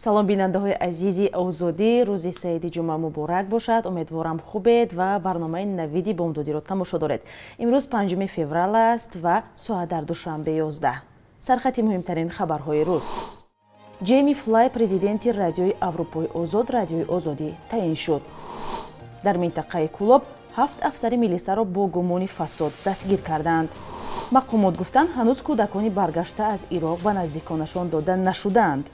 Салом, бинандаҳои азизи Озодӣ. Рӯзи саиди ҷумъа муборак бошад. Умедворам, хубед ва барномаи Навиди бомдодиро тамошо доред. Имрӯз 5 феврал аст ва соат дар Душанбе 11. Сархати муҳимтарин хабарҳои рӯз. Ҷейми Флай президенти Радиои Аврупои Озод, Радиои Озодӣ таъин шуд. Дар минтақаи Кӯлоб ҳафт афсари милисаро бо гумони фасод дастгир карданд. Мақомот гуфтанд, ҳанӯз кӯдакони баргашта аз Ироқ ба наздиконашон дода нашудаанд.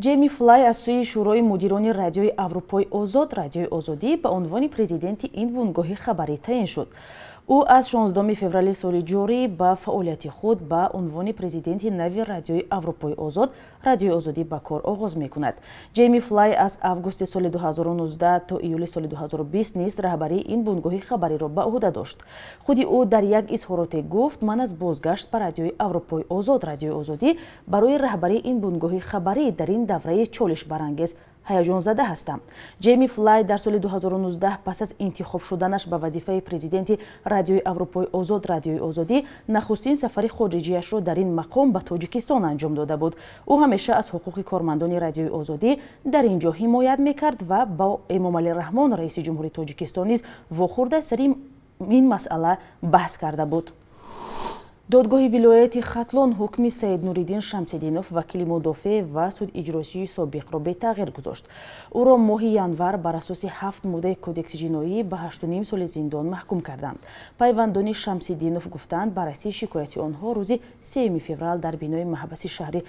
Ҷейми Флай аз сӯи Шӯрои мудирони Радиои Аврупои Озод, Радиои Озодӣ ба унвони президенти ин бунгоҳи хабарӣ таъин шуд. Ӯ аз 16 феврали соли ҷорӣ ба фаъолияти худ ба унвони президенти нави Радиои Аврупои Озод, Радиои Озодӣ ба кор оғоз мекунад. Ҷейми Флай аз августи соли 2019 то июли соли 2020 низ раҳбарии ин бунгоҳи хабариро ба ӯҳда дошт. Худи ӯ дар як изҳороте гуфт: «Ман аз бозгашт ба Радиои Аврупои Озод, Радиои Озодӣ барои раҳбарии ин бунгоҳи хабарӣ дар ин давраи чолишбарангез ҳаяҷонзада ҳастам». Ҷейми Флай дар соли 2019 пас аз интихоб шуданаш ба вазифаи президенти Радиои Аврупои Озод, Радиои Озодӣ нахустин сафари хориҷиашро дар ин мақом ба Тоҷикистон анҷом дода буд. Ӯ ҳамеша аз ҳуқуқи кормандони Радиои Озодӣ дар ин ҷо ҳимоят мекард ва бо Эмомалӣ Раҳмон, раиси ҷумҳури Тоҷикистон, низ вохӯрда, сари ин масъала баҳс карда буд. Додгоҳи вилояти Хатлон ҳукми Саиднуриддин Шамсиддинов, вакили мудофеъ ва судиҷроии собиқро бетағйир гузошт. Ӯро моҳи январ бар асоси ҳафт моддаи Кодекси ҷиноӣ ба 8,5 соли зиндон маҳкум карданд. Пайвандони Шамсиддинов гуфтанд, баррасии шикояти онҳо рӯзи 3 феврал дар бинои маҳбаси шаҳри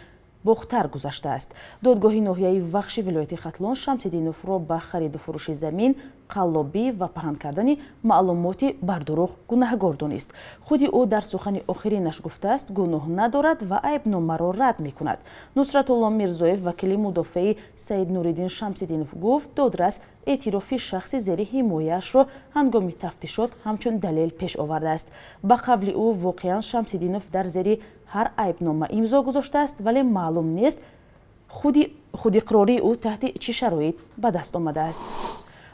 Бохтар гузаштааст. Додгоҳи ноҳияи Вахши вилояти Хатлон Шамсиддиновро ба хариду фурӯши замин, қаллобӣ ва паҳн кардани маълумоти бардурӯғ гунаҳгор донист. Худи ӯ дар сухани охиринаш гуфтааст, гуноҳ надорад ва айбномаро рад мекунад. Нусратулло Мирзоев, вакили мудофеи Саиднуриддин Шамсиддинов, гуфт, додрас эътирофи шахси зери ҳимояашро ҳангоми тафтишот ҳамчун далел пеш овардааст. Ба қавли ӯ, воқеан Шамсиддинов дар зери ҳар айбнома имзо гузоштааст, вале маълум нест, худиқрории ӯ таҳти чӣ шароит ба даст омадааст.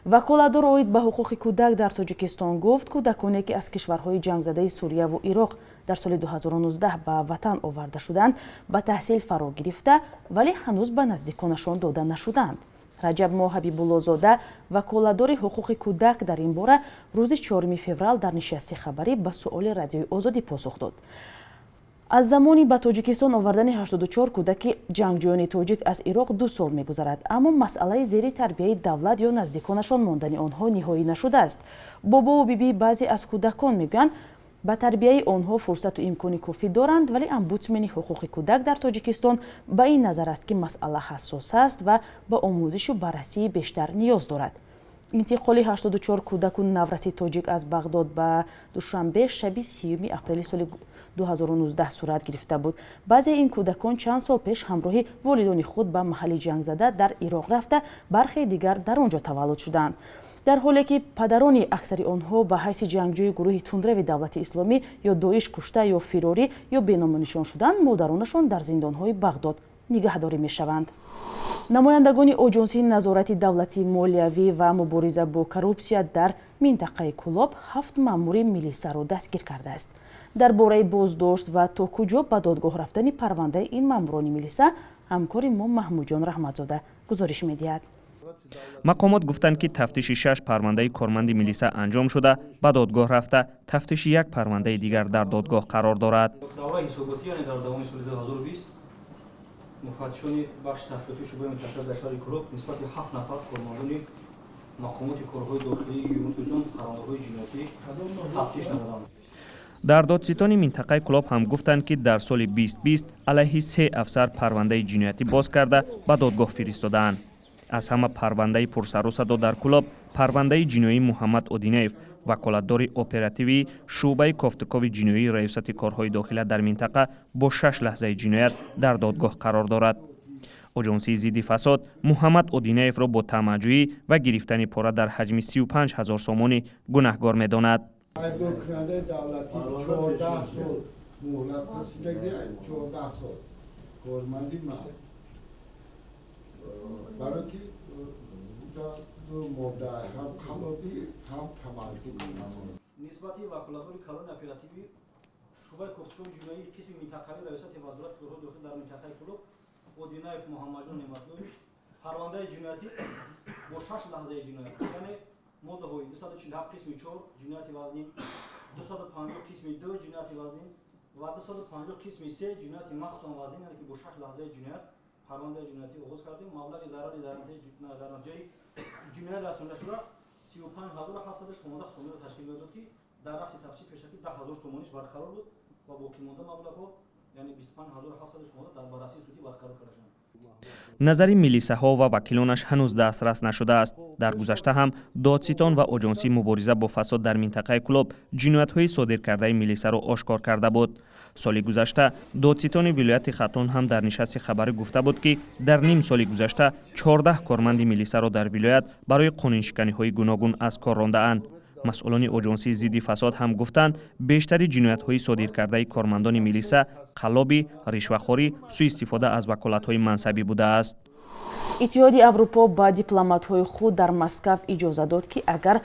Ваколатдор оид ба ҳуқуқи кӯдак дар Тоҷикистон гуфт, кӯдаконе ки аз кишварҳои ҷангзадаи Сурияву Ироқ дар соли 2019 ба ватан оварда шуданд, ба таҳсил фаро гирифта, вале ҳанӯз ба наздиконашон дода нашуданд. Раҷабмо Ҳабибуллозода, ваколатдори ҳуқуқи кӯдак, дар ин бора рӯзи 4 феврал дар нишасти хабарӣ ба суоли Радиои Озодӣ посух дод. Аз замони ба Тоҷикистон овардани 84 кӯдаки ҷангҷӯёни тоҷик аз Ироқ 2 сол мегузарад, аммо масъалаи зери тарбияи давлат ё наздиконашон мондани онҳо ниҳоӣ нашудааст. Бобову бибии баъзе аз кӯдакон мегӯянд, ба тарбияи онҳо фурсату имкони кофӣ доранд, вале омбудсмени ҳуқуқи кӯдак дар Тоҷикистон ба ин назар аст, ки масъала ҳассос аст ва ба омӯзишу баррасии бештар ниёз дорад. Интиқоли 84 кӯдаку навраси тоҷик аз Бағдод ба Душанбе шаби 30 апрели соли 2019 сурат гирифта буд. Баъзеи ин кӯдакон чанд сол пеш ҳамроҳи волидони худ ба маҳалли ҷангзада дар Ироқ рафта, бархе дигар дар он ҷо таваллуд шуданд. Дар ҳоле ки падарони аксари онҳо ба ҳайси ҷангҷӯи гурӯҳи тундрави Давлати Исломӣ ё Доиш кушта ё фирорӣ ё беному шуданд, модаронашон дар зиндонҳои Бағдод нигаҳдорӣ мешаванд. Намояндагони Оҷонсии назорати давлатии молиявӣ ва мубориза бо коррупсия дар минтақаи Кӯлоб ҳафт маъмури милисаро дастгир кардааст. Дар бораи боздошт ва то куҷо ба додгоҳ рафтани парвандаи ин маъмурони милиса ҳамкори мо Маҳмудҷон Раҳматзода гузориш медиҳад. Мақомот гуфтанд, ки тафтиши шаш парвандаи корманди милиса анҷом шуда, ба додгоҳ рафта, тафтиши як парвандаи дигар дар додгоҳ қарор дорад. Давраи ҳисоботӣ, яъне дар давоми соли 2020, муфаттишони бахши тафтишотии шӯъбаи минтақа дар шаҳри Кӯлоб нисбати ҳафт нафар кормандони мақомоти корҳои дохилии Ҷумҳурии Тоҷикистон парвандаҳои ҷиноятӣ тафтиш намуданд. Дар додситони минтақаи Кӯлоб ҳам гуфтанд, ки дар соли 2020 алайҳи се афсар парвандаи ҷиноятӣ боз карда, ба додгоҳ фиристодаанд. Аз ҳама парвандаи пурсару садо дар Кӯлоб парвандаи ҷиноии Муҳаммад Одинаев, ваколатдори оперативии шӯъбаи кофтукови ҷиноии Раёсати корҳои дохила дар минтақа, бо шаш лаҳзаи ҷиноят дар додгоҳ қарор дорад. Оҷонсии зидди фасод Муҳаммад Одинаевро бо тамаъҷӯӣ ва гирифтани пора дар ҳаҷми 35 ҳазор сомонӣ гунаҳгор медонад. Айбдоркунандаи давлатӣ 14 сол муҳлат расидаги, 14 сол корманди ман, барое ки ду модда, ҳам қаллобӣ, ҳам тамаъҷӯӣ. Нисбати ваколатдори калони оперативӣ шӯъбаи кофтукови ҷиноии қисми минтақавии Раёсати Вазорати корҳои дохилӣ дар минтақаи Кӯлоб Одинаев Муҳаммадҷон Неъматуллоевич парвандаи ҷиноятӣ бо шаш лаҳзаи ҷиноят, яъне моддаҳои 247 қисми 4 ҷинояти вазнин, 250 қисми 2 ҷинояти вазнин ва 250 қисми 3 ҷинояти махсусан вазнин, яъне ки бо шаш лаҳзаи ҷиноят парвандаи ҷиноятӣ оғоз кардем. Маблағи зарари дар натиҷаи ҷиноят расонда шуда 35 716 сомониро ташкил медод, ки дар рафти тафтиши пешакӣ 10 000 сомониш барқарор буд ва боқимонда маблағҳо, яъне 25 716, дар баррасии судӣ барқарор карда шуданд. Назари милисаҳо ва вакилонаш ҳанӯз дастрас нашудааст. Дар гузашта ҳам додситон ва Оҷонсии мубориза бо фасод дар минтақаи Кӯлоб ҷиноятҳои содиркардаи милисаро ошкор карда буд. Соли гузашта додситони вилояти Хатлон ҳам дар нишасти хабарӣ гуфта буд, ки дар ним соли гузашта 14 корманди милисаро дар вилоят барои қонуншиканиҳои гуногун аз кор рондаанд. Масъулони Оҷонсии зидди фасод ҳам гуфтанд, бештари ҷиноятҳои содиркардаи кормандони милиса қаллобӣ, ришвахорӣ, сӯистифода аз ваколатҳои мансабӣ будааст. Иттиҳоди Аврупо ба дипломатҳои худ дар Москав иҷоза дод, ки агар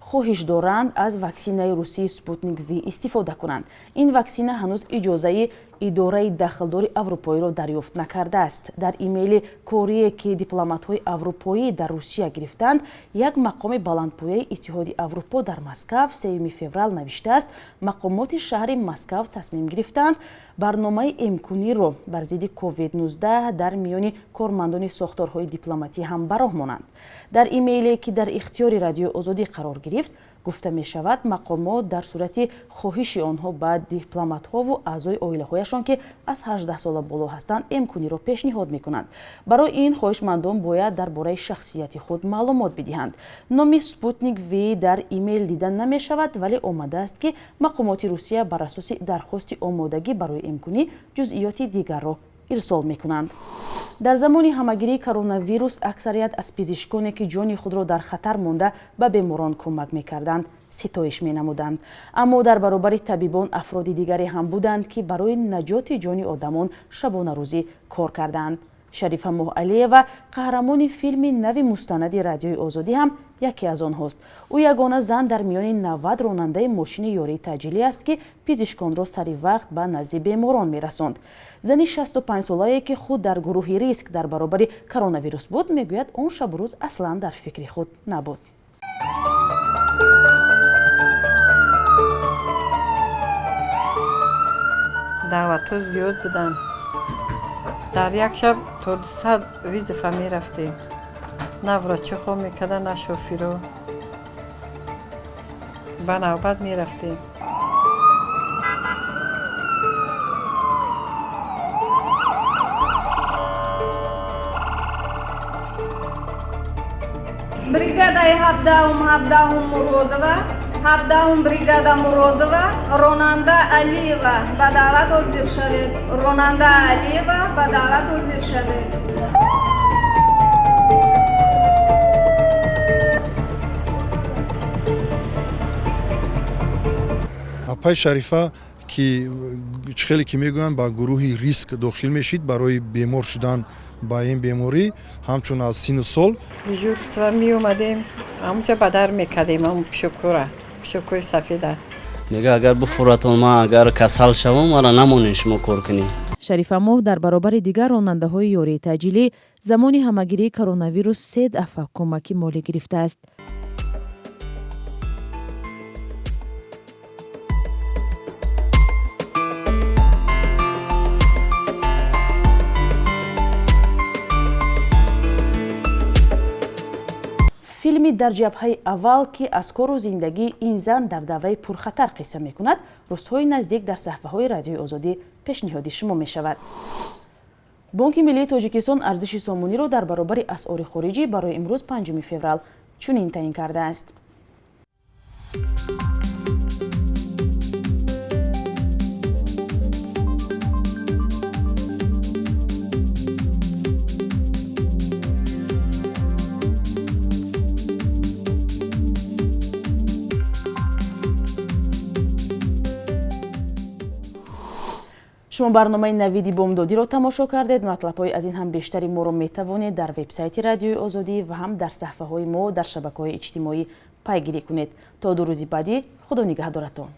хоҳиш доранд, аз ваксинаи русии «Спутник Ви» истифода кунанд. Ин ваксина ҳанӯз иҷозаи идораи дахлдори аврупоиро дарёфт накардааст. Дар имейли корие, ки дипломатҳои аврупоӣ дар Русия гирифтанд, як мақоми баландпояи Иттиҳоди Аврупо дар Москав 3 феврал навиштааст: мақомоти шаҳри Москав тасмим гирифтанд барномаи эмкуниро бар зидди COVID-19 дар миёни кормандони сохторҳои дипломатӣ ҳам ба роҳ монанд. Дар имейле, ки дар ихтиёри Радиои Озодӣ қарор гирифт, гуфта мешавад, мақомот дар сурати хоҳиши онҳо ба дипломатҳову аъзои оилаҳояшон, ки аз 18 сола боло ҳастанд, эмкуниро пешниҳод мекунанд. Барои ин хоҳишмандон бояд дар бораи шахсияти худ маълумот бидиҳанд. Номи «Спутник Ви» дар имейл дида намешавад, вале омадааст, ки мақомоти Русия бар асоси дархости омодагӣ барои эмкунӣ ҷузъиёти дигарро ирсол мекунанд. Дар замони ҳамагирии коронавирус аксарият аз пизишконе, ки ҷони худро дар хатар монда ба беморон кӯмак мекарданд, ситоиш менамуданд. Аммо дар баробари табибон афроди дигаре ҳам буданд, ки барои наҷоти ҷони одамон шабонарӯзӣ кор карданд. Шарифа Моҳалиева, қаҳрамони филми нави мустанади Радиои Озодӣ, ҳам яке аз онҳост. Ӯ ягона зан дар миёни 90 ронандаи мошини ёрии таъҷилӣ аст, ки пизишконро сари вақт ба назди беморон мерасонд. Зани 65-солае, ки худ дар гурӯҳи риск дар баробари коронавирус буд, мегӯяд, он шабу рӯз аслан дар фикри худ набуд. Даъватҳо зиёд буданд. Дар як шаб то 200 вызова мерафтем. На врачо хоб мекарда, на шофиро. Ба навбат мерафтем. Бригадаи 17-ум, 17-ум Муродова, 17-ум бригада Муродова, ронанда Алиева, ба даъват ҳозир шавед. Ронанда Алиева, ба даъват ҳозир шавед. Апай Шарифа, ки чӣ хеле ки мегӯянд, ба гурӯҳи риск дохил мешид барои бемор шудан ба ин беморӣ, ҳамчун аз сину сол. Дежурство меомадем, ҳамунҷа ба дар мекардем ҳамун пишокора, пишокҳои сафеда. Мега, агар буфуратон, ман агар касал шавам, мара намонед шумо кор кунед. Шарифа Моҳ дар баробари дигар ронандаҳои ёрии таъҷилӣ замони ҳамагирии коронавирус се дафъа кӯмаки молӣ гирифтааст. Филми «Дар ҷабҳаи аввал», ки аз кору зиндагии ин зан дар давраи пурхатар қисса мекунад, рӯзҳои наздик дар саҳифаҳои Радиои Озодӣ пешниҳоди шумо мешавад. Бонки миллии Тоҷикистон арзиши сомониро дар баробари асъори хориҷӣ барои имрӯз, 5 феврал, чунин таъин кардааст. Шумо барномаи «Навиди бомдодиро» тамошо кардед. Матлабҳои аз ин ҳам бештари моро метавонед дар вебсайти Радиои Озодӣ ва ҳам дар саҳифаҳои мо дар шабакаҳои иҷтимоӣ. Пайгирӣ кунед. То 2 рӯзи баъдӣ, Худо нигаҳдоратон.